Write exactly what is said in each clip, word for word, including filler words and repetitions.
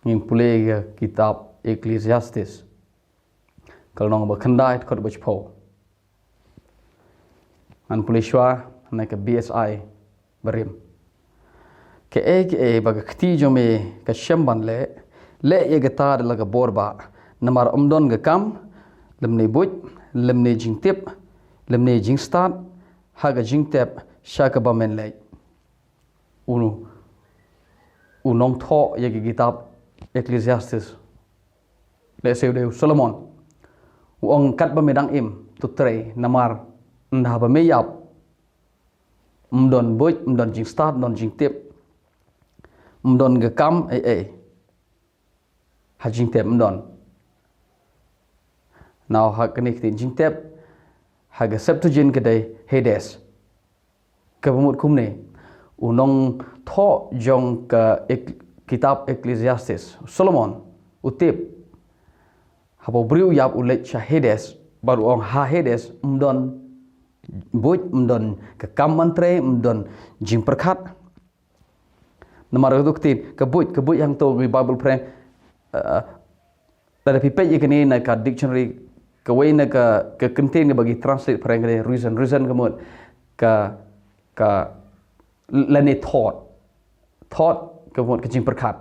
Ngin pule ka kitab Ecclesiastes, ka lynnong ba khyndai, dkhot ba shiphew. Ngan pule shuwa na ka B S I barim. Kaei kaei ba ka kti jong me ka shem ban leh, leh ïa kata da la ka bor ba, namar ym don ka kam, lymne buit, lymne jingtip, lymne jingstad, ha ka jingtep sha kaba men leit. U, u nongthoh ïa ka kitab Ecclesiastes, lehse u dei u Solomon, u ong katba me dang im, to trei, namar ynda ba me ïap, ym don buit, ym don jingstad, ym don jingtip, ym don ka kam ei ei ha jingtep, ym don. Now ha kane ka ktien jingtep, ha ka Septuagint ka dei Hades. Kaba mut kumne, u nongthoh jong ka Ek-, kitab Ecclesiastes, Solomon, u tip, haba u briew u ïap u leit sha Hades, bad u ong ha Hades ym don buit, ym don ka kam ban trei, ym don jingpyrkhat. Namar ka duk ktien ka buit, ka buit hangto ka Bible phareng, eh, lada phi peit ïa kane na ka dictionary, kawei na ka, ka kyntien kaba ki translate phareng ka dei reason, reason ka mut ka, ka, lane thought. Thought ka mut ka jingpyrkhat.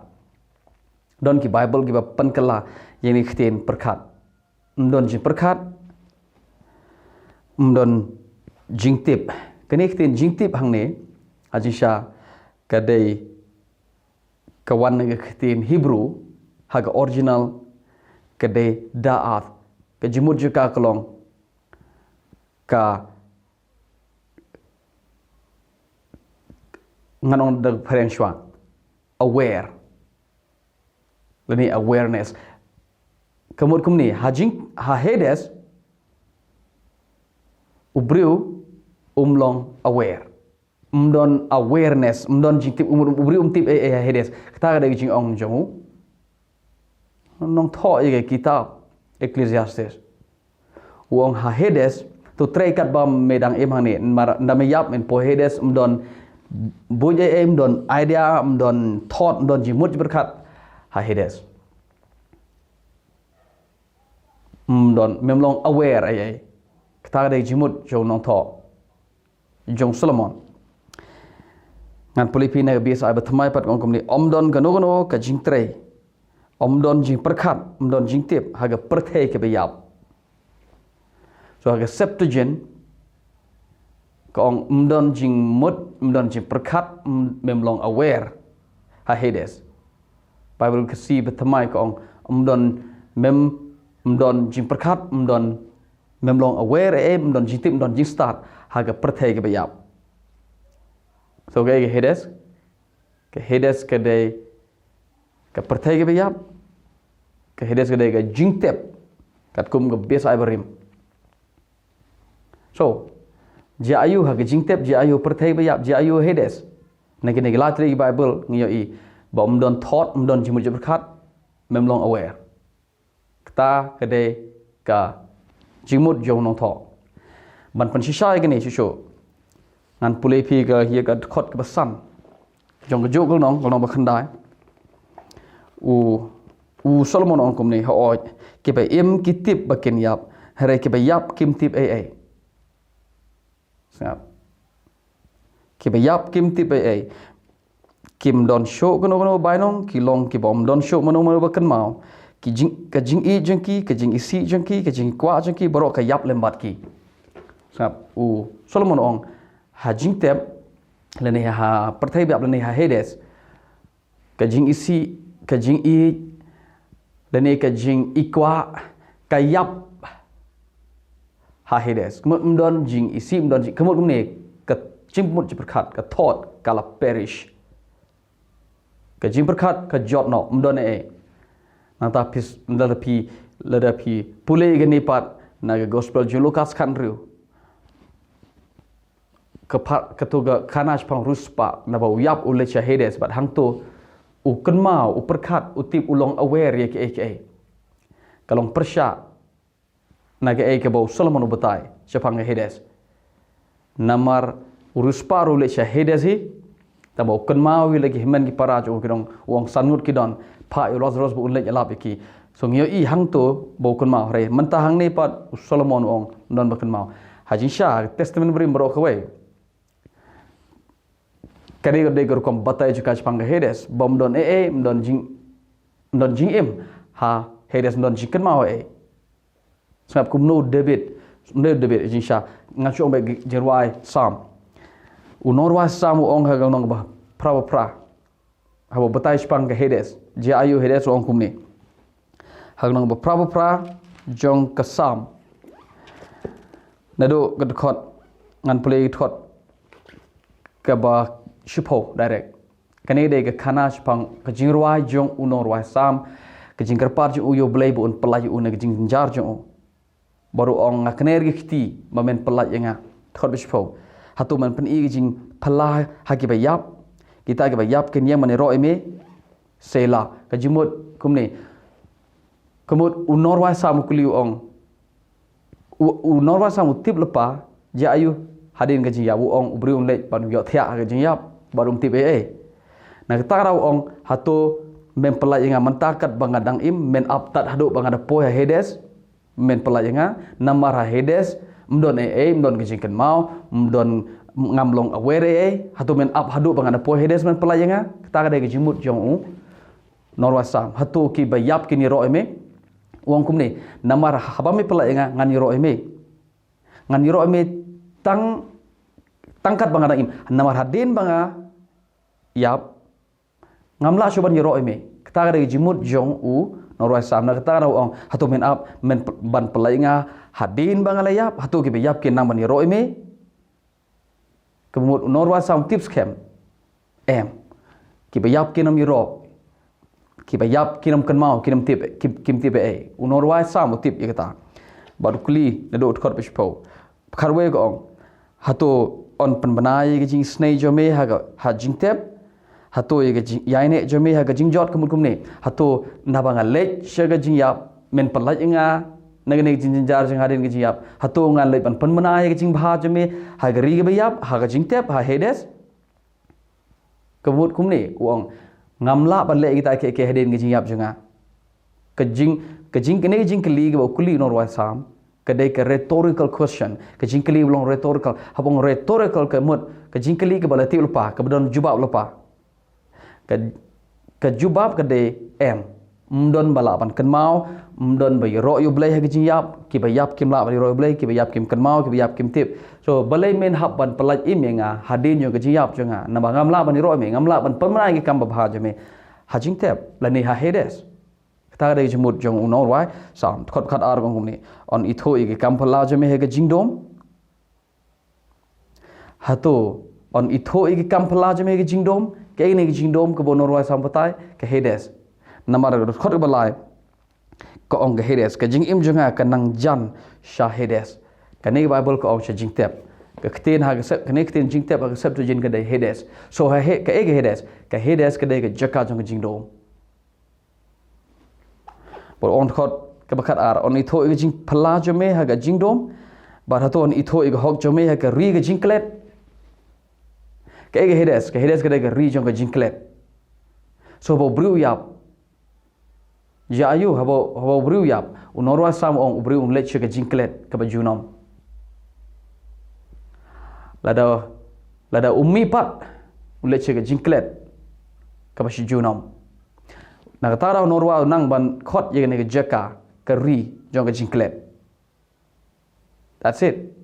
Don ki Bible kiba pynkylla ïa kane ka ktien pyrkhat. Ym don jingpyrkhat, ym don jingtip. Kane ka ktien jingtip hangne, ha jingshisha ka dei, ka wan na ka ktien Hebrew, ha ka original ka dei da'ath. Ka jingmut jong ka ka long ka, ngan ong da phareng shuwa, aware, lane awareness. Ka mut kumne, ha jing, ha Hades, u briew um long aware. Ym don awareness, ym don jingtip, um, u briew um tip ei ei ha Hades. Kata ka dei ka jingong jong u nongthoh ïa ka kitab Ecclesiastes. U ong ha Hades, to trei katba me dang im hangne, namar ynda me ïap men poi Hades, ym don buit ei ei, ym don idea, ym don thought, ym don jingmut jingpyrkhat ha Hades. Ym don, mem long aware ei ei. Kata ka dei jingmut jong u nongthoh jong Solomon. Ngan pule phi na ka B S I ba thymmai pat, ka ong kumne, ym don kano kano ka jingtrei, ym don jingpyrkhat, ym don jingtip ha ka pyrthei kaba ïap. So ha ka Septuagint ka ong ym don jingmut, ym don jingpyrkhat, ym, mem long aware ha Hades. Bible ka Khasi ba thymmai ka ong ym don, mem, ym don jingpyrkhat, ym don, mem long aware ei ei, ym don jingtip, ym don jingstad ha ka pyrthei kaba ïap. So kaei ka Hades? Ka Hades ka dei ka pyrthei kaba ïap. Ka Hades ka dei ka jingtep, katkum ka B S I barim. So jia aiu ha ka jingtep, jia aiu pyrthei ba ïap, jia aiu Hades? Na kine ki lai tylli ki Bible ngi ïohi ba ym don thought, ym don jingmut jingpyrkhat, mem long aware. Kata ka dei ka jingmut jong u nongthoh. Ban pynshisha ïa kane shuh shuh, ngan pule phi ka, ïa ka dkhot kaba san jong kajuh ka lynnong, ka lynnong ba khyndai. U, u Solomon u ong kumne, hooid, kiba im ki tip ba kin ïap, hynrei kiba ïap kim tip ei ei. Sngap. Kiba ïap kim tip ei ei. Kim don shuh kano kano bainong, ki long kiba ym don shuh mano mano ba kynmaw. Ki jing, ka jingïeit jong ki, ka jingisih jong ki, ka jingkwah jong ki, baroh ka ïap lem bad ki. Sngap, u Solomon u ong, ha jingtep, lane ha pyrthei ba ïap lane ha Hades, ka jingisih, ka jingïeit, lane ka jingikwah, ka ïap ha Hades. Ka mut ym don jingisih, ym don jing, ka mut kumne, ka jingmut jingpyrkhat, ka thought ka la perish. Ka jingpyrkhat ka jot noh, ym don ei ei. Nangta phi, lada phi, lada phi pule ïa kane pat na ka Gospel jong u Lukas khathynriew, ka pha-, kato ka khana shaphang u riewspah, naba u ïap u leit sha Hades, bad hangto u kynmaw, u pyrkhat, u tip, u long aware ïa kiei kiei. Ka long pyrshah na kaei kaba u Solomon u batai shaphang ka Hades. Namar u riewspah ruh u leit sha Hades hi, tangba u kynmaw ïa la ki hynmen ki para jong u, ki don, u ong san ngut ki don, phah ïa u Lazarus ba un leit ïalap ïa ki. So ngi ïohi hangto ba u kynmaw, hynrei mynta hangne pat u Solomon u ong ym don ba kynmaw. Ha jingshisha Testament Barim baroh kawei, ka dei, ka dei ka rukom batai jong ka shaphang ka Hades, ba ym don ei ei, ym don jing, ym don jingim ha Hades, ym don jingkynmaw ei ei. Sngap kumno u David, kumno u David, jingshisha, nga shu ong ba ka jingrwai Salm. U nongrwai Salm u ong ha ka lynnong ba phra ba phra, haba batai shaphang ka Hades, jia aiu Hades, u ong kumne. Ha ka lynnong ba phra ba phra jong ka Salm, naduh ka dkhot, ngan pule ka dkhot kaba shiphew direct. Kane ka dei ka khana shaphang ka jingrwai jong u nongrwai Salm, ka jingkyrpad jong u ïa u Blei ba un pyllait ïa u na ka jingjynjar jong u. Bad u ong, nga kner ki kti ba men pyllait ïa nga. Dkhot ba shiphew. Hato men pyni ka jingphylla ha kiba ïap? Kita kiba ïap kin ïeng ban ïaroh ïa me. Selah. Ka jingmut kumne. Ka mut u nongrwai Salm u kylli, u ong, u, u nongrwai Salm u tip lypa, jia aiu hadien ka jingïap, u ong u briew un leit ban ïohthiah ha ka jingïap, bad um tip ei ei. Na kata ka daw u ong, hato men pyllait ïa nga mynta katba nga dang im, men ap tad haduh ba nga da poi ha Hades, men pyllait ïa nga, namar ha Hades ym don ei ei, ym don ka jingkynmaw, ym don, ngam long aware ei ei, hato men ap haduh ba nga da poi Hades men pyllait ïa nga? Kata ka dei ka jingmut jong u nongrwai Salm, hato kiba ïap kin ïaroh ïa me? U ong kumne, namar haba me pyllait ïa nga, ngan ïaroh ïa me. Ngan ïaroh ïa me tang, tang katba nga dang im. Namar hadien ba nga ïap, ngam lah shuh ban ïaroh ïa me. Kata ka dei ka jingmut jong u nongrwai Salm. Na kata ka daw u ong, hato men ap, men p-, ban pyllait ïa nga hadien ba nga la ïap? Hato kiba ïap kin nang ban ïaroh ïa me? Ka mut u nongrwai Salm u tip skhem. Em. Kiba ïap kin ym ïaroh. Kiba ïap kin ym kynmaw, kin ym tip, kim, kim tip ei ei. U nongrwai Salm u tip ïa kata. Bad u kylli naduh u dkhot ba shiphew. Khatwei ka ong, hato yn pynbna ïa ka jingisynei jong me ha ka, ha jingtep? Hato ïa ka jing, ïaineh jong me ha ka jingjot? Ka mut kumne, hato naba nga leit sha ka jingïap, men pyllait ïa nga na kane ka jingjynjar jong hadien ka jingïap? Hato ngan leit ban pynbna ïa ka jingbha jong me ha ka ri kaba ïap, ha ka jingtep, ha Hades? Ka mut kumne, u ong, ngam lah ban leh kita kiei kiei hadien ka jingïap jong nga. Ka jing, ka jing, kane ka jingkylli kaba u kylli u nongrwai Salm, ka dei ka rhetorical question, ka jingkylli ba long rhetorical. Haba ong rhetorical ka mut ka jingkylli kaba la tip lypa, kaba don jubab lypa. Ka, ka jubab ka dei em. Ym don ba lah ban kynmaw, ym don ba ïaroh ïa u Blei ha ka jingïap, kiba ïap kim lah ban ïaroh ïa u Blei, kiba ïap kim kynmaw, kiba ïap kim tip. So, balei men hap ban pyllait im ïa nga hadien jong ka jingïap jong nga? Namar ngam lah ban ïaroh ïa me, ngam lah ban pynbna ïa ka kam babha jong me ha jingtep lane ha Hades. Kata ka dei ka jingmut jong u nongrwai Salm. Dkhot khatar ka ong kumne, yn ithuh ïa ka kam phylla jong me ha ka jingdum? Hato yn ithuh ïa ka kam phylla jong me ha ka jingdum? Kaei kane ka jingdum kaba u nongrwai Salm u batai? Ka Hades. Namar ka dkhot kaba lai ka ong ka Hades, ka jingim jong nga ka nang jan sha Hades. Kane ka Baibl ka ong sha jingtep. Ka ktien ha ka Sep-, kane ka ktien jingtep ha ka Septuagint ka dei Hades. So ha He-, kaei ka Hades? Ka Hades ka dei ka jaka jong ka jingdum. Bad u ong dkhot kaba khatar, yn ithuh ïa ka jingphylla jong me ha ka jingdum? Bad hato yn ithuh ïa ka hok jong me ha ka ri ka jingklet? Kaei ka Hades? Ka Hades ka dei ka ri jong ka jingklet. So haba u briew u ïap, jia aiu haba, haba u briew u ïap? U nongrwai Salm u ong u briew un leit sha ka jingklet kaba junom. Lada, lada um mih pat, un leit sha ka jingklet kaba shi junom. Na kata ka daw u nongrwai u nang ban khot ïa kane ka jaka, ka ri jong ka jingklet. That's it.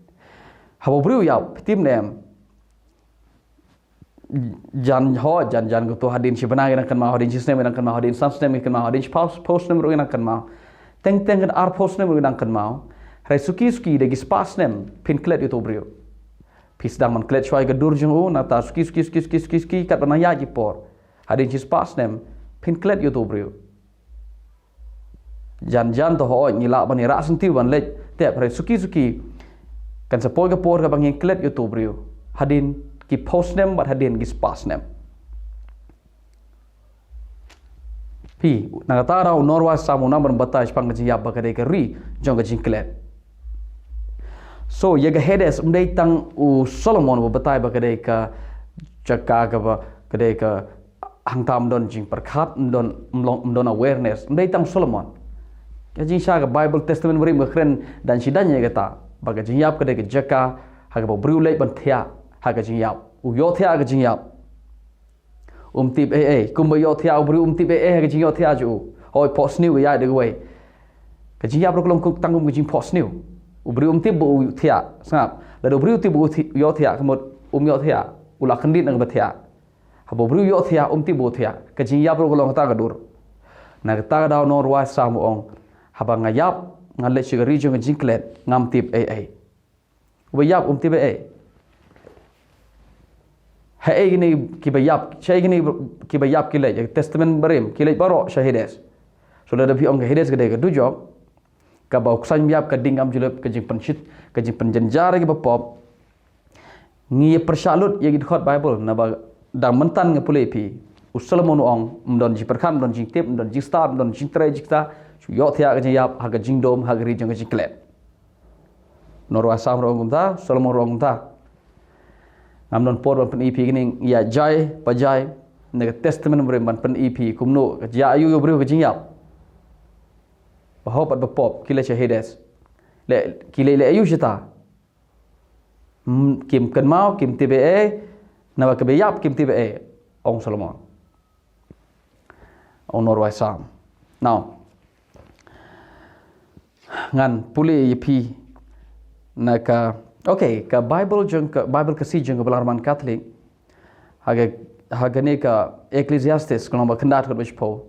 Haba u briew u ïap, phi tip ne em? Jan, ho, jan, jan kato, hadien shi bnai ngi nang kynmaw, hadien shi snem ngi nang kynmaw, hadien san snem ngi kynmaw, hadien shiphew, phew snem ruh ngi nang kynmaw. Teng teng ka arphew snem ruh ngi nang kynmaw. Hynrei suki suki da ki spah snem phin klet ïa uto u briew. Phi sdang ban klet shuwa ïa ka dur jong u, nangta suki suki suki suki suki suki katba nang ïaid ki por, hadien shi spah snem phin klet ïa uto u briew. Jan jan to, hooid, ngi lah ban ïarap syntiew ban leit tep, hynrei suki suki kan sa poi ka por kaba ngin klet ïa uto u briew hadien ki phew snem bad hadien ki spah snem. Phi, na kata ka daw u nongrwai Salm u nang ban batai shaphang ka jingïap ba ka dei ka ri jong ka jingklet. So ïa ka Hades ym dei tang u Solomon uba batai ba ka dei ka jaka kaba, ka dei ka hangta ym don jingpyrkhat, ym don, ym long, ym don awareness. Ym dei tang Solomon. Ka jingshai ka Bible, Testament Barim ka kren dang shi dang ïa kata. Ba ka jingïap ka dei ka jaka ha kaba u briew u leit ban thiah ha ka jingïap. U ïohthiah ha ka jingïap. Um tip ei ei. Kumba ïohthiah u briew, um tip ei ei ha ka jingïohthiah jong u. Hooid, phohsniew ka ïaid da kawei. Ka jingïap ruh ka long kum, tang kum ka jingphohsniew. U briew um tip ba u thiah. Sngap. Lada u briew u tip ba u thi-, ïohthiah, ka mut um ïohthiah. U la kyndit na kaba thiah. Haba u briew u ïohthiah, um tip ba u thiah. Ka jingïap ruh ka long kata ka dur. Na kata ka daw u nongrwai Salm u ong, haba nga ïap, nga leit sha ka ri jong ka jingklet, ngam tip ei ei. Uba ïap um tip ei ei. Haei kine kiba ïap, shaei kine kiba ïap ki leit, Testament Barim, ki leit baroh sha Hades. So lada phi ong ka Hades ka dei ka dujok, kaba u khlaiñ ïap ka ding kam julep, ka jingpynshit, ka jingpynjynjar ïa kiba pop. Ngi ïa pyrshah lut ïa ki dkhot Bible, naba dang mynta nga pule ïa phi. U Solomon u ong, ym don jingpyrkhat, ym don jingtip, ym don jingstad, ym don jingtrei jingktah, shu ïohthiah ha ka jingïap, ha ka jingdum, ha ka ri jong ka jingklet. U nongrwai Salm ruh u ong kumta, Solomon ruh u ong kumta. Ngam don por ban pyni ïa phi kine, ïa jai, pa jai, na ka Testament Barim ban pyni ïa phi, kumno, ka jia aïu ïa u briew ha ka jingïap. Ba hooid bad ba pop, ki leit sha Hades. Leh, ki leit leh aïu shata. Hmm, kim kynmaw, kim tip ei ei, naba kaba ïap, kim tip ei ei, ong Solomon. Ong u nongrwai Salm. Now, ngan pule ïa phi na ka, okay, ka Bible jong ka, Bible Khasi jong ka Balang Roman Catholic, ha ka, ha kane ka Ecclesiastes, ka lynnong ba khyndai dkhot ba shiphew.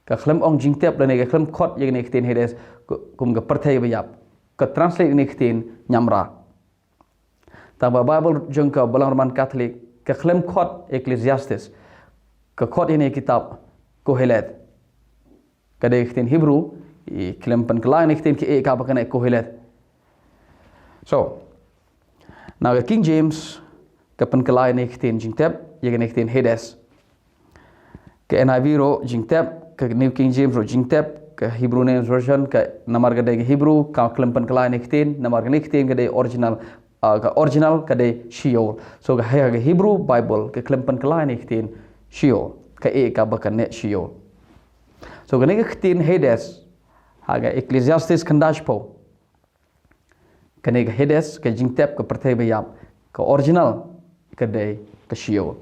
Ka khlem ong jingtep lane ka khlem khot ïa kane ka ktien Hades, ku-, kum ka pyrthei ba ïap. Ka translate ïa kane ka ktien ñiamrah. Tangba Bible jong ka Balang Roman Catholic, ka khlem khot Ecclesiastes, ka khot ïa kane ka kitab Koheleth. Ka dei ka ktien Hebrew, i khlem pynkylla ïa kane ka ktien, ki ïeh ïa ka ba kane Koheleth. So, na ka King James, ka pynkylla ïa kane ka ktien jingtep, ïa kane ka ktien Hades. Ka N I V ruh jingtep, ka New King James ruh jingtep, ka Hebrew Names Version, ka namar ka dei ka Hebrew, ka khlem pynkylla ïa kane ka ktien, namar kane ka ktien ka dei original, ah, ka original ka dei Sheol. So ka, ha ka Hebrew Bible, ka khlem pynkylla ïa kane ka ktien Sheol. Ka ïeh ïa ka ba kane Sheol. So kane ka ktien Hades, ha ka Ecclesiastes khyndai shiphew. Kane ka Hades, ka jingtep, ka pyrthei ba ïap, ka original, ka dei ka Sheol.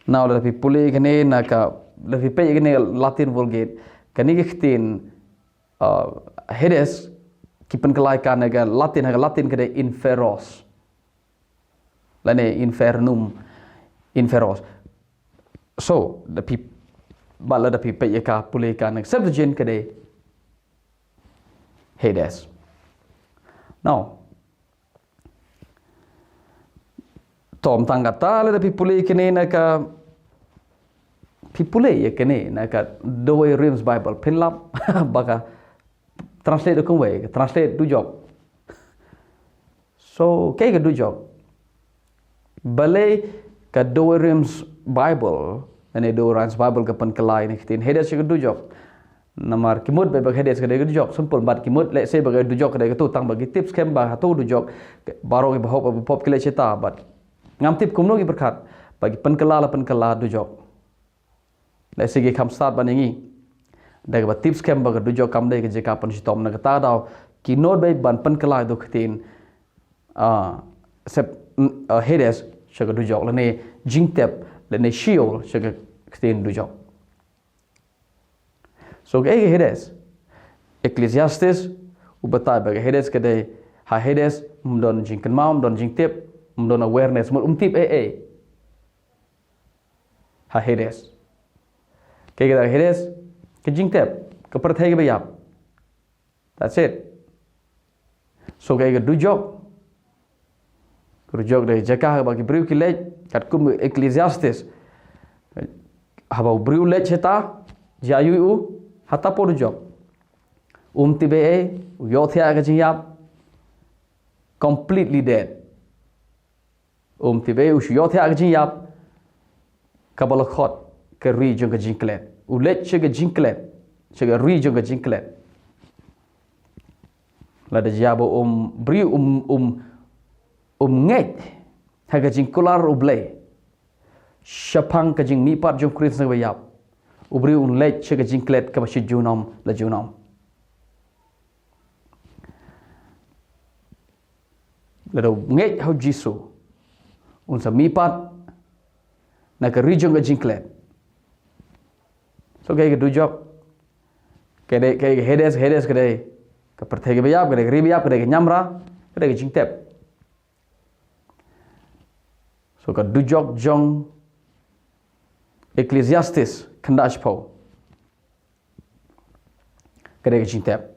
Now, lada phi pule kane na ka, lada phi peit kane Latin Vulgate, kane ka ktien, uh, Hades, ki pynkylla ïa ka na ka Latin, ha ka Latin ka dei inferos. Lane infernum, inferos. So, da phi, ba lada phi peit ïa ka, pule ïa ka na ka Septuagint ka dei Hades. Now, to ym tang kata, lada phi pule ïa kane na ka, phi pule ïa kane na ka Douay-Rheims Bible, phin lap ba ka translate da kumwei, ka translate dujok. So, kaei ka dujok? Balei ka Douay-Rheims Bible, lane Douay-Rheims Bible ka pynkylla ïa kane ka ktien Hades sha ka dujok? Namar ki mut ba ka Hades ka dei ka dujok, simple, bad ki mut, let's say, ba ka dujok ka dei kato, tangba ki tip skhem ba hato dujok, baroh kiba hok ba pop ki leit shata, bad ngam tip kumno ki pyrkhat, ba ki pynkylla la pynkylla dujok. Let's say ki kham stad ban ïa ngi. Da kaba tip skhem ba ka dujok kam dei ka jaka pynshitom, na kata ka daw ki nud beit ban pynkylla ïa ka ktien, ah, sep, mm, ah, Hades sha ka dujok, lane jingtep, lane Sheol sha ka ktien dujok. So kaei ka Hades? Ecclesiastes u batai ba ka Hades ka dei, ha Hades ym don jingkynmaw, ym don jingtip, ym don awareness, mut um tip ei ei. Ha Hades. Kaei kata ka Hades? Ka jingtep, ka pyrthei kaba ïap. That's it. So kaei ka dujok? Ka dujok dei jaka ba ki briew ki leit, katkum Ecclesiastes. Haba u briew u leit shata, jia aïu ïa u, hata hapoh dujok. Um tip ei ei, u ïohthiah ha ka jingïap, completely dead. Um tip ei ei, u shu ïohthiah ha ka jingïap, kaba la khot ka ri jong ka jingklet. U leit sha ka jingklet, sha ka ri jong ka jingklet. Lada jia ba u briew um, um, um ngeit ha ka jingkular U Blei, shaphang ka jingmihpat jong u Khrist na ka baïap, u briew un leit sha ka jingklet kaba shi junom la junom. Lada u ngeit ha u Jisu, un sa mihpat na ka ri jong ka jingklet. So kaei ka dujok? Ka dei, kaei ka Hades? Hades ka dei ka pyrthei ka baïap, ka dei ka ri baïap, ka dei ka ñiamra, ka dei ka jingtep. So ka dujok jong Ecclesiastes khyndai shiphew ka dei ka jingtep.